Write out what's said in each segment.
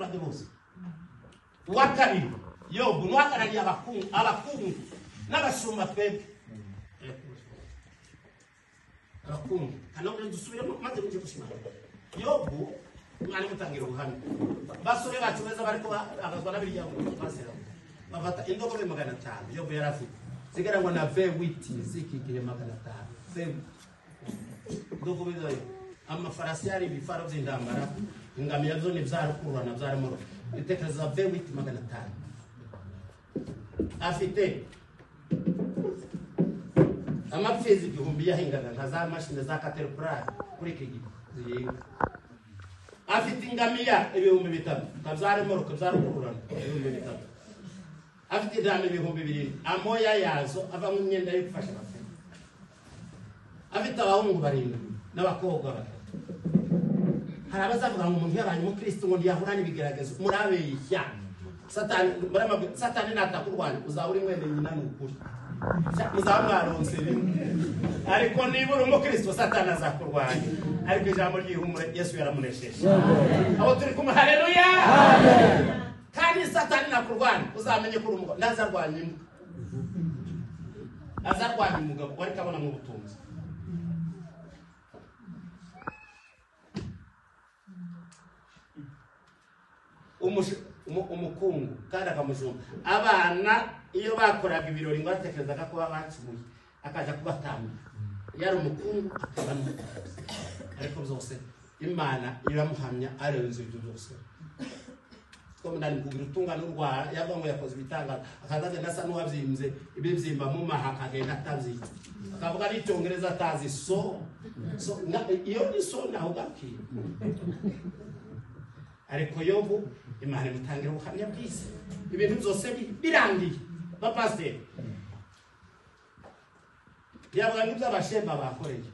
bake bose. Uwa kabiri Yobu n'uhagarariye abakungu n'abashumba twebwe abakungu kanongere dusubiremo maze mujye gushimangira. Yobu mwari mutangira ubuhamya, basore bacu beza bariko baragazwa n'abirya basera bafata indogobe 500 Yobu yari afite zigera ngo na V8 zikigihe 500 V8 indogobe zayo, amafarasi yari ibifaro by'intambara, ingamiya zo ni byarukurana byarimo itekereza V8 500 afite amapfizi 1000 yahingaga nka za mashine za Caterpillar kuri iki gihe zihinga, afite ingamiya 3000 kabyarimo kabyarukurana 3000, afite intama 7000 amoya yazo avamo imyenda yo gufasha abakene, afite abahungu 7 n'abakobwa 3. Hari abazavuga ngo umuntu yabaye umukristo ngo ntiyahura n'ibigeragezo, murabeshya. Satani natakurwanya uzaba uri mwene nyina ni ukuri, muzaba mwaronse rimwe, ariko niba uri umukristo Satani azakurwanya. Ariko ijambo ry'ihumure Yesu yaramunesheje. Abo turi kumwe, haleluya. Kandi Satani nakurwanya uzamenye ko uri umugabo, ntazarwanya imbwa, azarwanya umugabo wari kabona mu butunzi. Umukungu kandi akamujumba. Abana iyo bakoraga ibirori ngo batekerezaga ko bacumuye akaja kubatambira, yari umukungu akaba n'umutunzi, ariko byose Imana iramuhamya arenze ibyo byose. Twamundani kugira utunga n'urwara yavuga ngo yakoze ibitangaza, akazagenda asa n'uwabyimbye ibibyimba mu maha akagenda atabyitse, akavuga n'icyongereza atazi so iyo ni so naho ugarukiye. Ariko Yobu Imana imutangira ubuhamya bwiza, ibintu byose birangiye. Bapasiteri yavuga nk'iby'abashemba bakoreye,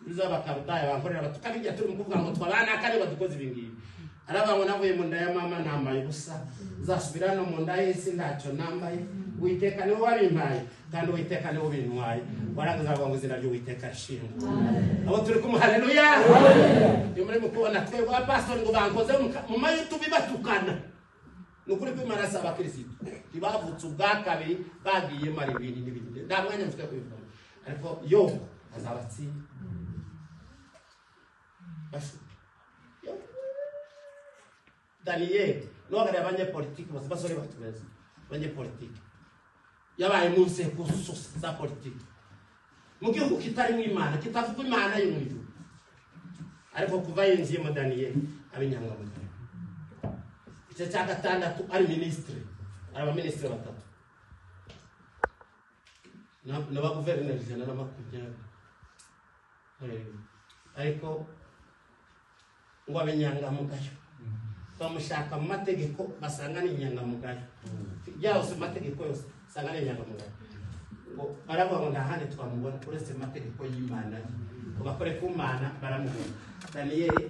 iby'abakarudaya bakorera batukabijya turi mu kuvuga ngo twabana kane badukoze ibi ngibi. Aravuga ngo navuye mu nda ya mama nambaye ubusa, nzasubira no mu nda y'isi ntacyo nambaye, Uwiteka niwe wabimpaye kandi Uwiteka niwe ubintwaye. Warangiza aravuga ngo izina ry'Uwiteka rishimwe. Abo turi kumwe, haleluya. Iyo muri mukubona twebwe abapasitori ngo bankoze mu mayutubi batukana, ni ukuri kw'Imana si abakirisitu ntibavutse ubwa kabiri bagiyemo ari ibindi n'ibindi, nta mwanya mfite kubivugamo. Ariko Yobu azabatsinda. Daniyeli n'uhagarariye abanyepolitiki bose, basore bacu beza abanyepolitiki, yabaye mu nzego zose za politiki mu gihugu kitarimo Imana, kitavuga Imana yo mu ijuru, ariko kuva yinjiyemo Daniyeli aba inyangamugayo. Igice cya 6 ari minisitiri, ari abaminisitiri 3 n'abaguverineri 120, ariko ngo abe inyangamugayo. Bamushaka mu mategeko basanga ni inyangamugayo, yose mu mategeko yose basanga ni inyangamugayo. Ngo baravuga ngo nta handi twamubona uretse mu mategeko y'Imana, ngo bakore ku Mana baramubona. Daniyeli